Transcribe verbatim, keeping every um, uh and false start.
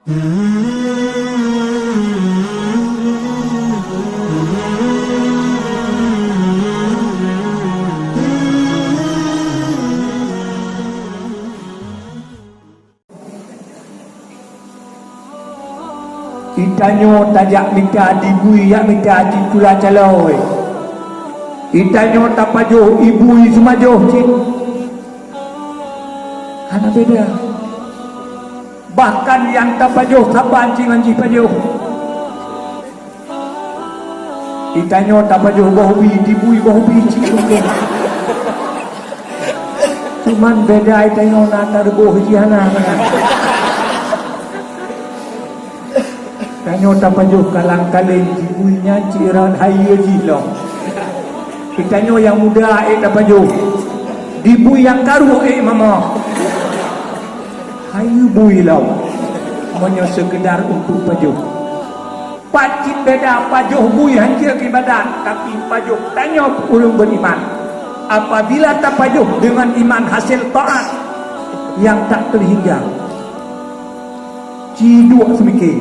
Geutanyoe tajak mita dibui, jak mita cit tula caloe. Geutanyoe tapajoh ibui seumajoh cit. Hana beda. Bahkan nyang tapajoh saban cit ngon jipajoh. Geutanyoe tapajoh boh bi, dibui boh bi cit mungken. Cuman beda geutanyoe na tareuboh jih hana meunan. Tanyoe tapajoh kalang-kaleng, dibui nyan cit rot hayeue jih lom. Geutanyoe nyang muda ék tapajoh, dibui nyang karu ék mama. Hayeue bui lom. Meunyoe seukeudar untuk pajoh. Pat cit beda pajoh bui hanjeuet ibadat, tapi pajoh tanyoe ureuëng beriman. Apabila tapajoh dengan iman hasil taat yang tak terhingga. Ci duek seumike.